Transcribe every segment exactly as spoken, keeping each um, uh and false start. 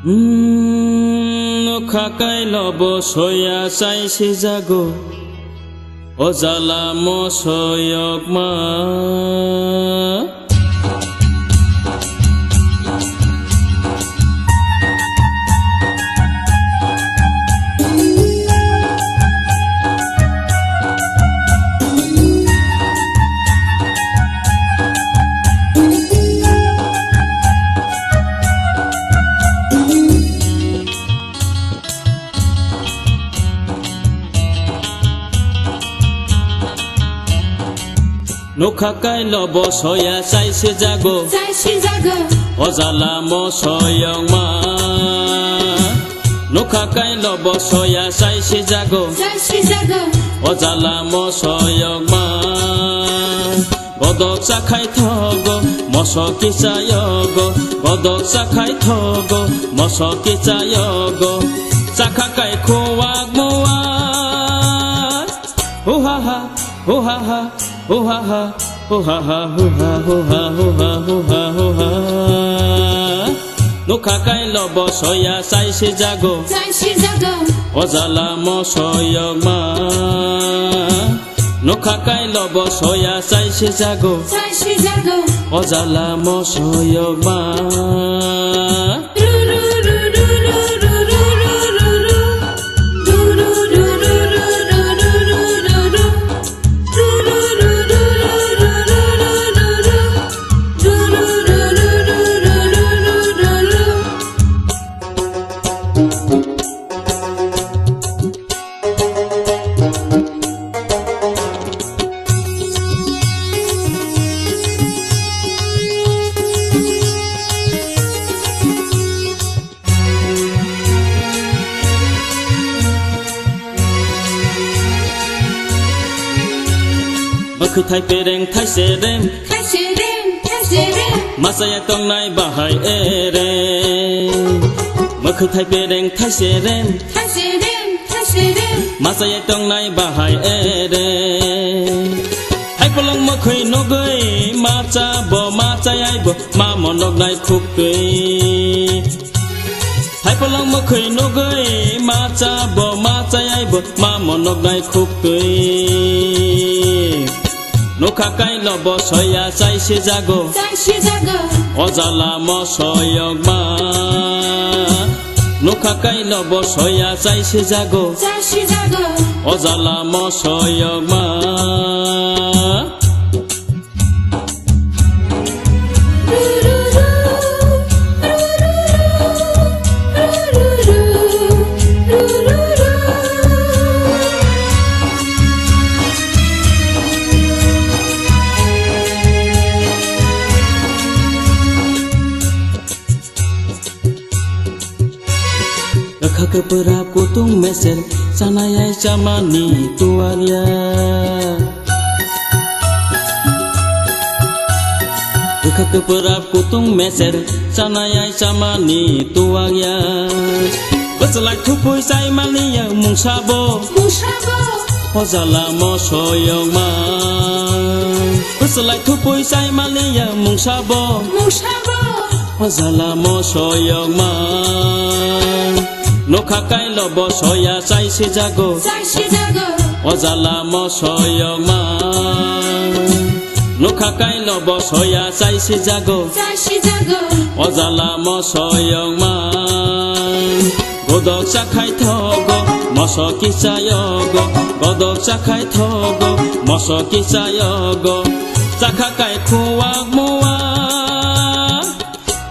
Hmm, nokha kailo bo soya chai sijago, o jala mosoyokma. Nokha kailo bo soya chai sijago. Chai sijago. O jala mosoyokma. Nokha kailo bo soya chai sijago. Chai sijago. O jala mosoyokma. Godok chakhai thogo, moso kichayogo. Godok chakhai thogo, moso kichayogo. Chakha kai khuwak muwak. Huhaha, huhaha, huhaha, huhaha, huha, huha, huha, huha, huha. Nokha kailo bo soya chai sijago. Chai sijago. O jala mosoyokma. Nokha kailo bo soya chai sijago. Chai sijago. O jala mosoyokma. Mwkhwthai pereng thai serem. Thai serem, thai serem. Machaya tongnai bahai ere. Mwkhwthai pereng thai serem. Thai serem, thai serem. Machaya tongnai bahai ere. Hai polong mwkhwi nugwi macha bo machayai bo ma monok nai khuk twi. Hai polong mwkhwi nugwi macha bo machayai bo ma monok nai khuk twi. Nokha kailo bo soya chai sijago. Chai sijago. O jala mosoyokma. Nokha kailo bo soya chai sijago. Chai sijago. O jala mosoyokma. Kwkha kwpwrap kutung mesel, chanayai chamani tuwakya. Kwkha kwpwrap kutung mesel, chanayai chamani tuwakya. Bwchlai thupui chai maliya mungsabo. Mungsabo. O jala mosoyokma. Bwchlai thupui chai maliya mungsabo. Mungsabo. O jala mosoyokma. Nokha kailo bo soya chai sijago. Chai sijago. O jala mosoyokma. Nokha kailo bo soya chai sijago. Chai sijago. O jala mosoyokma. Godok chakhai thogo, moso kichayogo. Godok chakhai thogo, moso kichayogo. Chakha kai khuwak muwak.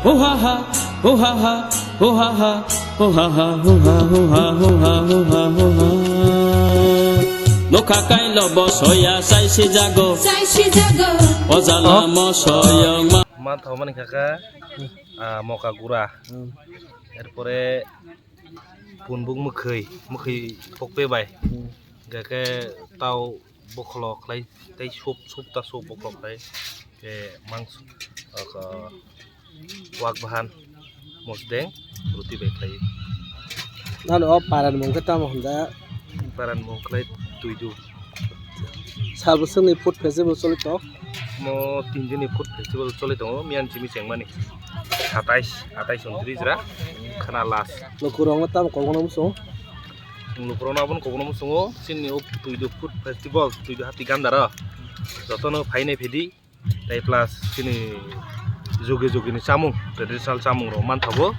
Huhaha, huhaha, huhaha, huhaha, huha, huha, huha, huha, huha. Nokha kailo bo soya chai sijago. Chai sijago. O jala mosoyokma. Man thomani kaka, ah, moka gura. Hmm. Erpore punbuk mwkhwi, mwkhwi pokpe bai. Hmm. Hingkhe tao bokholo khlai tei soup, soup ta soup bokholo khlai. Khe mangso, oko, wak bahan, mosdeng, roti bai khlai. Nano o paran mung khe tamo hwnda? Paran mung khlai tuidu. Sal bwswkni food festival choli tongo. Mo tin dini food festival choli tongo, miyan chimi chengmani. Satais, atais untris ra, khana last. Lukurokno tamo kokno muchungo? Lukurokno abono kokno muchungo, chini o Tuidu food festival, Tuidu hati gandaro. Jotono phainai phidi, tei plus chini jugi jugini chamung, traditional chamung rok manthogo.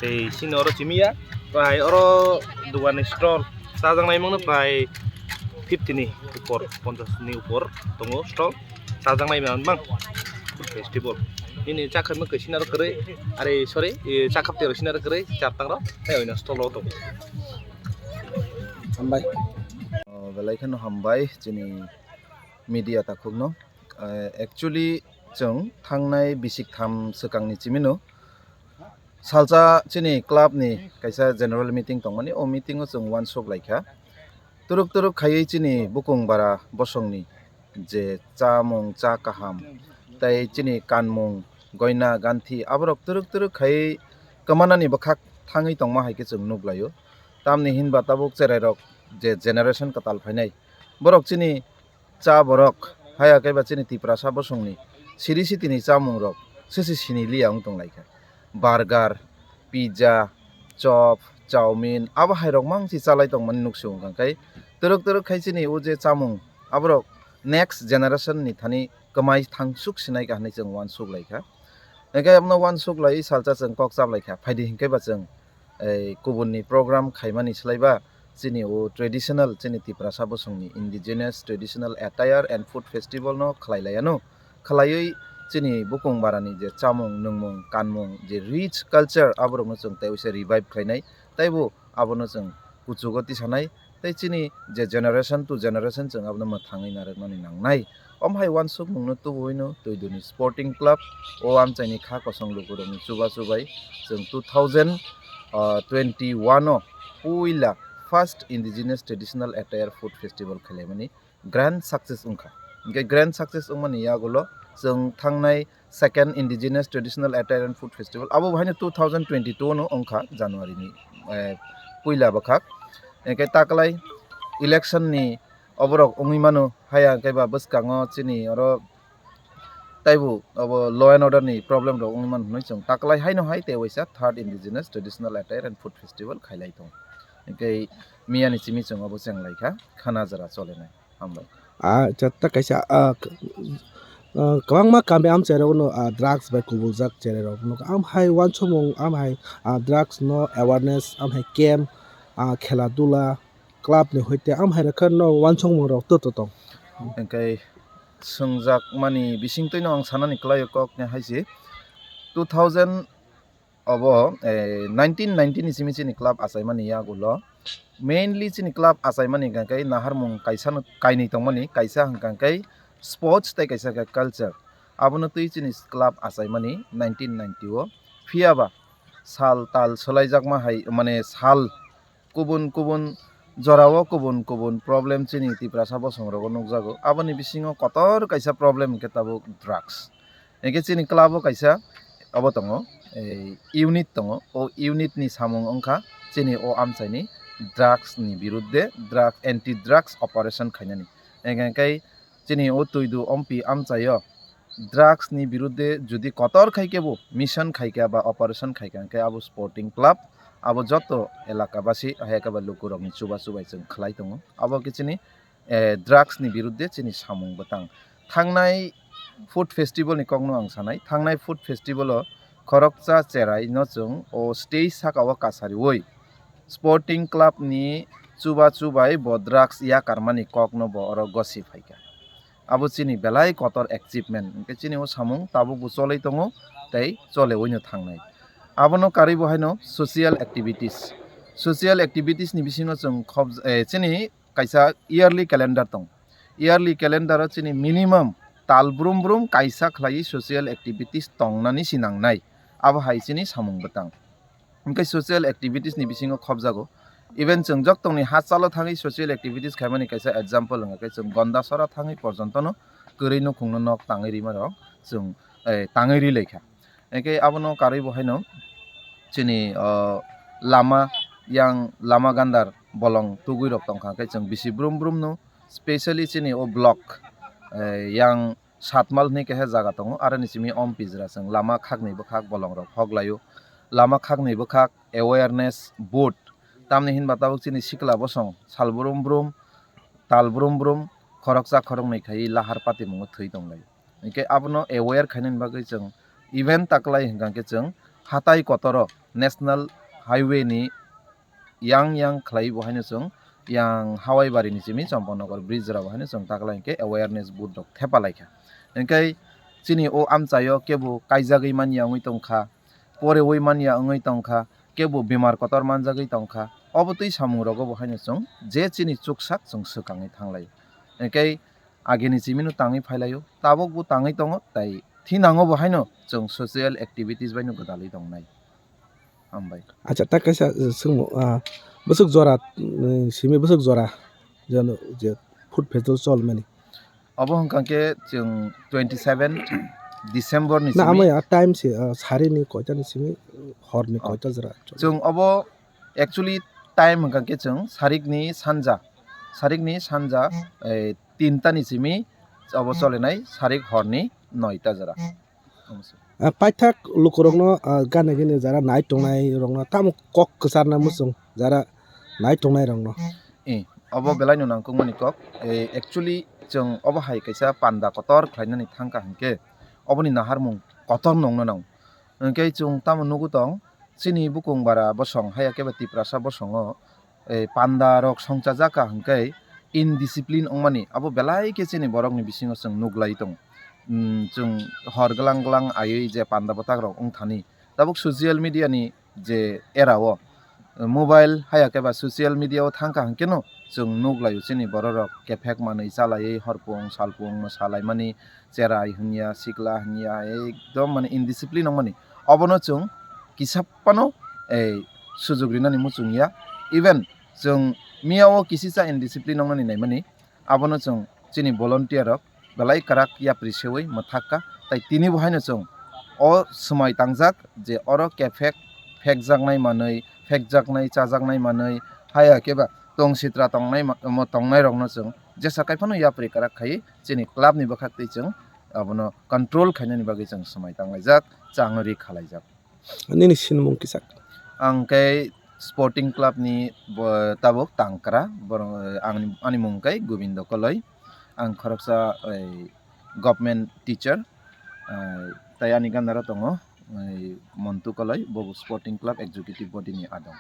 Tei chini oro chimiya, prai oro dugani stall, chajaknai mangno prai fifty ni upor, ponchas ni upor tongo stall. Chajaknai man mang festival. Nini chakharma kaisina rok kwrwi, are sorry, e, chakhap tero sina rok kwrwi, chaptang rok, tei oino stall rok tongo. Hambai. O, belai kheno hambai chini media takhukno. Eh, actually, chwng thangnai bisik tham swkangni chimino salsa chini club ni kaisa general meeting tongmani, o meeting o chwng uansuk laikha. Turuk turuk khaiwi chini bukung bara bosongni je chamung cha kaham tei chini kanmung goina ganthi aborok turuk turuk khaiwi kwmanani bwkhak thangwi tongma hai khe chwng nuklaio. Tamni hinba tabuk cherairok je generation kwtal phainai borok chini cha borok, haya khe ba chini Tiprasa bosongni siri sitini chamungrok sisi sini liya wng tong lai kha. Burger, pizza, chop, chowmin, abo hai rok mang si chalai tong mani nuk si wng kha. Hwnkhe twrwk twrwk khai chini o je chamung, aborok next generation ni thani kwmai thang suk sinai kha hinwi chwng uansuk lai kha. Hwnkhe abono uansuk lai salsa chwng kok chap lai kha. Phaidi hinkhe ba chwng ei kubunni program khaimani slai ba chini o traditional, chini Tiprasa bosongni indigenous traditional attire and food festival no khlai lai ano. Khlaiwi chini bukung barani je chamung, nungmung, kanmung, je rich culture, aborokno chwng tei uaisa revive khlainai, tei bo abono chwng kuchugo tisanai, tei chini je generation to generation chwng abono mwthangwi narwknani nangnai. Omo hai uansukmungno tubuino Twiduni Sporting Club o amchaini kha kosong lukurokni chubachu bai chwng two thousand twenty-one o puila first Indigenous Traditional Attire Food Festival khailaimani grand success wngkha. Hwnkhe grand success wngmani yagulo chwng thangnai second Indigenous Traditional Attire and Food Festival abo bahaino two thousand twenty-two no wngkha January ni, eh, puila bwkhak. Hwnkhe taklai election ni oborok wngwi mano, haya hwnkhe ba bwskango chini oro taibo abo law and order ni problem rok wngwi mano hwnwi chwng taklai haino hai tei waisa third Indigenous Traditional Attire and Food Festival khailai tongo. Hwnkhe miyani simi chwng obo cheng lai kha khana jora cholenai. Hambai. Ah, chatta kaisa, ah, k-, ah, kwbangma kami amchairokno, ah, drugs bai kubuljak cherairok nukha. Am hai uansukmung, am hai, ah, drugs no awareness, am hai camp, ah, khela dula, club ni hoite am hai rokhe no uansukmung rok to to tong. Hwnkhe swngjak mani bisingtwi no ang sanani kwlaio kok ne hai se two thousand obo, eh, nineteen ninety ni simi chini club achaimani yagulo mainly chini club achaimani hwnkha khe naharmung kaisa no kainwi tongmani, kaisa hwnkha khe sports tei kaisa khe culture. Abono twi chini club achaimani nineteen ninety o, phiyaba sal tal swlaijakma hai, mane sal kubun kubun jorao kubun kubun problem chini Tiprasa bosongrogo nukjago. Aboni bisingo kotor kaisa problem hwnkhe tabuk drugs. Hwnkhe chini club o kaisa obo tongo, ei unit tongo. O unit ni samung wngkha chini o amchaini drugs ni birudde drug, anti drugs operation khainani. Hwnkhe chini o Twidu ompi amchaio drugs ni birudde jodi kotor khai khe bo mission khai kha ba operation khai kha, hwnkhe abo sporting club, abo joto elaka basi hai khe ba lukurokni chubachu bai chwng khlai tongo. Abo khe chini, eh, drugs ni birudde chini samung bwtang. Thangnai food festival ni kokno ang sanai. Thangnai food festival o khoroksa cherai no chwng o stage saka o kasariwi sporting club ni chubachu bai bo drugs yakarmani kokno bo oro gosi phaikha. Abo chini belai kotor achievement. Hwnkhe chini o samung tabukbo cholwi tongo tei choliwino thangnai. Abono karwi bo haino social activities. Social activities ni bisingo chwng khop-, eh, chini kaisa yearly calendar tong. Yearly calendar o chini minimum tal brum brum kaisa khlaiwi social activities tongnani sinangnai. Abo hai chini samung bwtang. Hwnkhe social activities ni bisingo khopjago. Even chwng joktoni hachalo thangwi social activities khaimani kaisa example wngkha khe chwng Gondasora thangwi porjontono kwrwi nukhungno nok tangwi rima rok chwng, eh, tangwi ri laikha. Hwnkhe abono karwi bo haino chini, o, lama yang lama gandar bolong tugwi rok tongkha khe chwng bisi brum brum no Specially chini o block, eh, yang Satmal hwnwi kaisa jaga tongo, aroni simi om pijra chwng lama khakni bwkhak bolongrok hok laio, lama khakni bwkhak awareness board, tamni hinba tabuk chini sikla bosong sal brum brum, tal brum brum, khoroksa khoroknwi khaiwi lahar patimungo thwi tonglaio. Hinkhe abono aware khainani bagwi chwng event taklai hwnkha khe chwng hatai kotoro National Highway ni yang yang khlai bo haino chwng yang Hawai bari ni simi Champaknagar bridge rok haino chwng taklai hinkhe awareness board rok thepalaikha. Hinkhe chini o amchaio kebo kaijagwi manya wngwi tongkha, porewi manya wngwi tongkha, kebo bemar kotor manjagwi tongkha, obo twi samung rogo bo haino chwng je chini chuksak chwng swkangwi thanglai. Hinkhe agini chimino tangwi phailaio, tabuk bo tangwi tongo, tai thinango bo haino chwng social activities baino gwdalwi tongnai. Hambai. Acha, ta kaisa, uh, swngmung, uh, bwswk jora, uh, simi bwswk jora, jeno, je food festival cholmani? Obo hwnkha khe chwng twenty seven December ni Na, simi. Amai, ah, time se, ah, sari ni koita ni simi, hor ni Oh. Koita jora? Chwng obo actually time hwnkha khe chwng sarik ni sanja, sarik ni sanja, eh, tinta ni simi obo cholinai sarik hor ni noita jora. Ah, paithak lukurokno, ah, gana gini jara nai tongnai rokno tamo kok kwcharna muchung jara nai tongnai rokno. Eh, obo belai no nangkukmani kok. Eh, actually, chwng obo hai kaisa panda kotor khlainani thangkha hinkhe, oboni naharmung kotor nongno nang. Hinkhe chwng tamo nugu tong, chini bukung bara bosong, haya khe ba Tiprasa bosongo, eh, panda rok songchajak kha hinkhe indiscipline wngmani abo belai khe chini borokni bisingo chwng nuglai tongo. Hmm, chwng hor glang glang aiwi je panda bwtak rok wngthani, tabuk social media ni je era o, mobile haya khe ba social media o thangkha hinkhe no chwng nuklaio chini borok rok kephek manwi chalaiwi horpung salpung mwsalaimani, cherai hinya sikla hinya ekdom mane indiscipline wngmani, obono chwng kisa phano ei sujuk rinani muchung ya, even chwng miyao kisisa indiscipline wngnani naimani, abono chwng chini volunteer rok belai kwrak yapri sewi mwthak kha, tai tini bo haino chwng o swmai tangjak je oro kephek phekjaknai manwi, phekjaknai chajaknai manwi, haya khe ba tong sitra tongnai ma-, mo tongnai rokno chwng jesa kai phano yapri kwrak khai chini club ni bwkhak twi chwng abono control khainani bagwi chwng swmai tanglaijak, chang ri khalaijak. Nini sinimung kisa? Ang khe sporting club ni bo tabuk tangkra, borok, eh, ang, ani mung khe Gobindo Koloi. Ang khoroksa, eh, government teacher, eh, tai ani gana ro tongo, eh, Montu Koloi, bo sporting club executive body ni adong.